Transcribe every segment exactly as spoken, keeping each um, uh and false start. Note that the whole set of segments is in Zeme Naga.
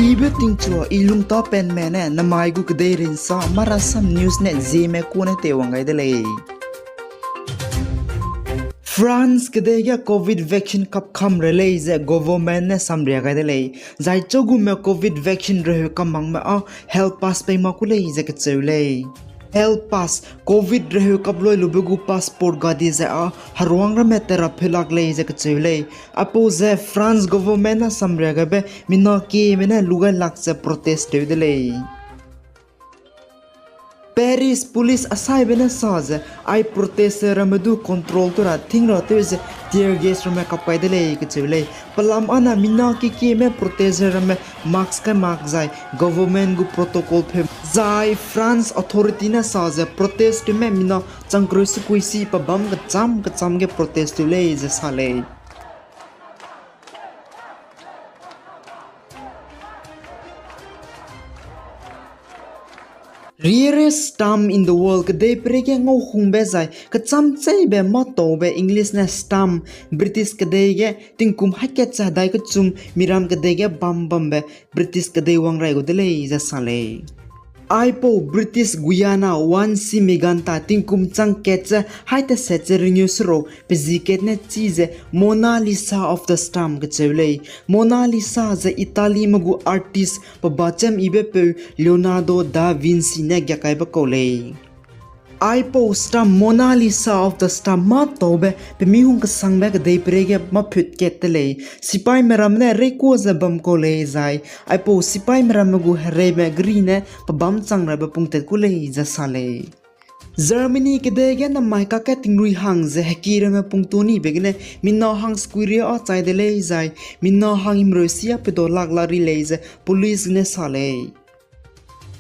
Ibe tingchua i lungtapenme ne namai gu kedei rinsa Marasam News ne Zeme kune teiwang gai de lei. France kedei ge Covid vaccine kapkam re lei ze government ne samria gai de lei. Zai chagume Covid vaccine reheu kam makme â health pass pei mak ku lei ze kecheu lei. Health pass, Covid reheu kapluai lube gu passport gadi ze â heruang ramme tera phelak lei ze kecheu lei. Aipau ze France government ne samria gaibe mina kieme ne lu gai lak ze protest tew de lei. Paris police asaibe ne sa ze, ai protest ramme du control tew ra ting ra tew ze tear gas ramme kap kai de lei kecheu lei. Pelam â na mina kekieme protest ramme mask kai mak zai government gu protocol pheu zai France authority ne sa ze protest tewme mina changkereu sekui si pebâm kecham kecham ge protest tew lei ze sa lei. Rarest stamp in the world kedei peireige ngauhungbe zai kecham cheibe mâtaube English ne stamp, British kedei ge tingkum hakat ze hedai kechum miram kedei ge bam bambe British kedei wang rai gu de lei ze sa lei. Aipau British Guiana One C Meganta tingkum chang kat ze hai teset ze rengeu seruk pe zi kat ne chi ze Mona Lisa of the Stamp kecheu lei. Mona Lisa ze Italyme gu artist pe bachem yibe peu Leonardo da Vinci ne giakaibe kau lei. Aipau stamp Mona Lisa of the Stamp mâtaube pe mi hung kesangbe kedei peireige mâphut kat te lei. Sipaime ramme ne reikua ze bam kau lei zai aipau sipaime ramme gu hereime geri ne pebâm chang rabe pungtat ku lei ze sa lei. Germany kedei ge namai kakge tingrui hang ze heki ramme pungtu nibe gene mina hang sekui ria â chai de lei zai mina hang himreu sia pedau lak la ri lei ze police ne sa lei.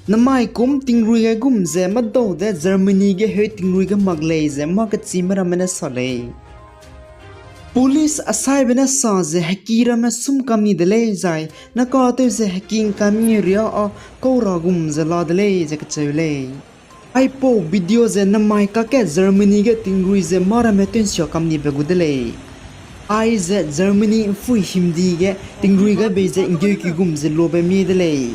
Namai kum tingrui gai gum ze mâdau de Germany ge heu tingrui ge mak lei ze mâ kechime ramme ne sa lei. Police asaibe ne sa ze heki ramme sum kam ni de lei zai nakatew ze heki ngkai mengeu ria â kau ra gum ze la de lei ze kecheu lei. Aipau video ze namai kakge Germany ge tingrui ze mâ ramme tew'nsia kam nibe gu de lei. Aize Germany ’mpui himdi ge tingrui gai bei ze ’nggeuki gum ze lobe mie de lei.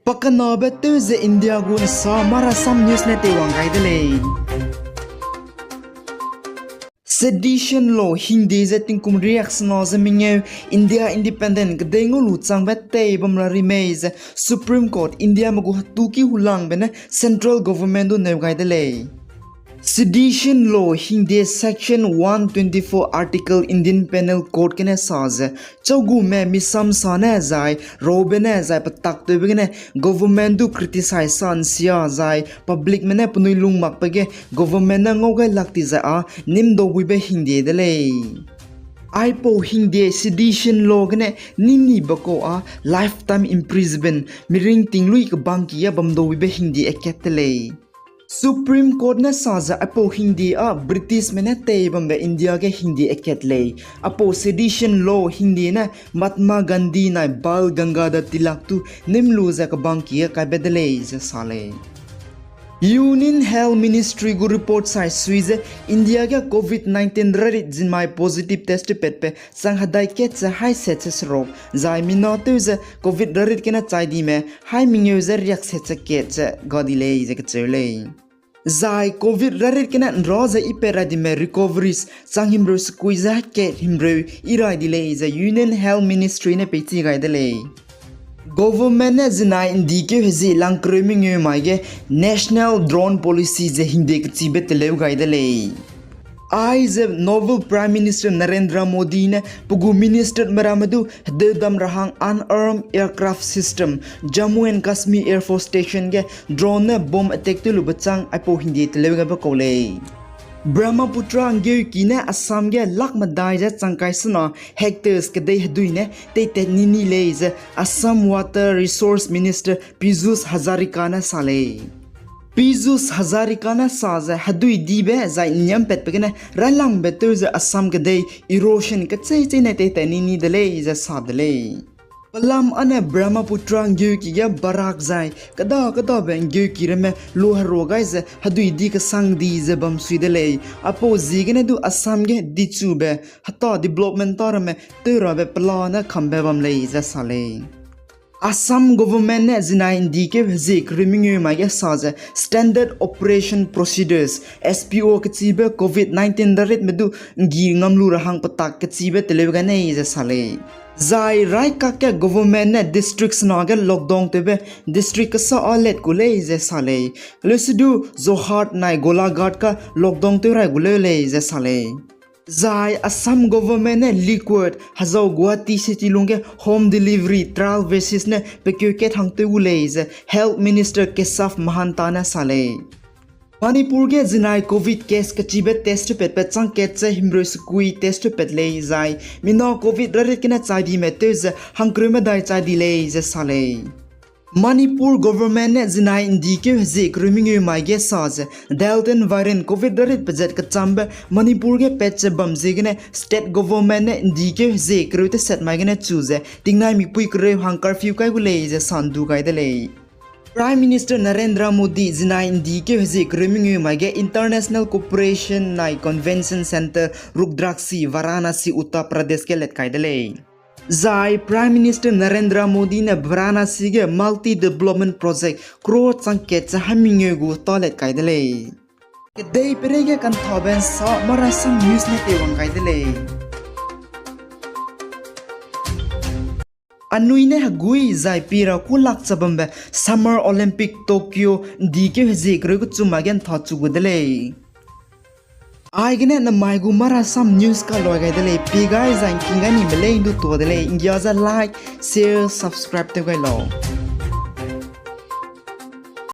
Pakenabe tew ze India gu ’nsa Marasam News ne teiwang gai de lei. Sedition Law hingde ze tingkum riaksena ze mengeu India independent kedei ngau lu changbe tei bam ra ri mei ze Supreme Court Indiame gu hetuki hulangbe ne central government du neu gai de lei. Sedition Law hingde Section one twenty-four Article Indian Penal Code gene sa ze, chagume misamsa ne zai raube ne zai petaktewbe gene government du criticize sa ’nsia zai publicme ne penui lung makbe ge government ne ngau gai lak ti zai â nîmdaubuibe hingde de lei. Aipau hingde Sedition Law gene nî nibe kau â lifetime imprisonment, miring ting lui kebangki ge bamdaubuibe hingde akat te lei. Supreme Court ne sa ze aipau hingde â Britishme ne tei bambe India ge hingde akat lei. Aipau Sedition Law hingde ne Mahatma Gandhi nai Bal Gangadhar Tilak tu nîm lu ze kebangki ge kaibe de lei ze sa lei. Union Health Ministry gu report sai sui ze India ge Covid nineteen rarit zinmai positive test tewpatbe chang hedai kat ze haî set ze seruk, zai mina tew ze Covid rarit gene chai dime haî mengeu ze riak set ze kat ze ga di lei ze kacheu lei. Zai Covid rarit gene ’nra ze ipat rai dime recoveries chang himreu sekui ze haî kat himreu i rai di lei ze Union Health Ministry ne peichi gai de lei. Government ne zinai ’ndi keu hezie langkereu mengeu mai ge National Drone Policy ze hingde kechibe teleu gai de lei. Aize novel Prime Minister Narendra Modi ne pe gu ministerme ramme du hedeudam ra hang unarmed aircraft system Jammu and Kashmir Air Force Station ge drone ne bomb attack tew lube châng aipau hingde teleu gaibe kau lei. Brahmaputra nggeuki ne Assam ge lak medai ze changkai sena hectares kedei hedui ne teitat ni ni lei ze Assam Water Resource Minister Piyush Hazarika ne sa lei. Piyush Hazarika ne sa ze hedui dibe zai niampatbe gene railangbe tew ze Assam kedei erosion kecheî cheî ne teitat ni ni de lei ze sa de lei. Pelam âne Brahmaputra nggeuki ge Barak zai kêda kêdabe nggeuki ramme luherua gai ze hedui di kesang di ze bam sui de lei. Aipau ziegene du Assam ge dichube heta development tâ ramme tew rabe pela ne kambe bam lei ze sa lei. Assam government ne zinai ’ndi keu hezie kereu mengeu mai ge sa ze Standard Operation Procedures, S P O, kechibe covid nineteen raritme du ’nggi ngam lu ra hang petak kechibe teleu gai nei ze sa lei. Zai raikak ge government ne district sena ge lockdown tewbe district kesa â let gu lei ze sa lei. Leuse du Jorhat nai Golaghat ka lockdown tew rai gu leu lei ze sa lei. Zai Assam government ne liquid hezau Guwahati city lungge home delivery trial basis ne pekeu kat hang tew gu lei ze Health Minister Keshav Mahanta ne sa lei. Manipur ge zinai covid case kechibe test tewpatbe chang kat ze himreu sekui test tewpat lei zai mina covid rarit gene chai dime tew ze hangkereu medai chai di lei ze sa lei. Manipur government ne zinai ’ndi keu hezie kereu mengeu mai ge sa ze Delta variant covid rarit pezat kechambe Manipur ge pat ze bam ziegene state government ne ’ndi keu hezie kereu teset mai gene chu ze tingnai mipui kereu hang curfew kai gu lei ze sa ’ndu gai de lei. Prime Minister Narendra Modi zinai ’ndi keu hezie kereu mengeu mai ge international cooperation nai convention centre Rudrakshi, Varanasi, Uttar Pradesh ge let kai de lei. Zai Prime Minister Narendra Modi ne Varanasi ge multi development project crore chang kat ze hemengeu gu ta let kai de lei. Kedei pereige kanthabe ’nsa Marasam News ne teiwang kai de lei. Anui ne hegui zai pie ra ku lak cha bambe Summer Olympic Tokyo ’ndi keu hezie kereu kechum mai ge ’ntha chu gu de lei. Aigene namai gu Marasam News kaloi gai de lei, pie gai zai ’ngking gai nime lei ’ndu tuâ de lei, ’nggia ze like, share, subscribe tew gai lau.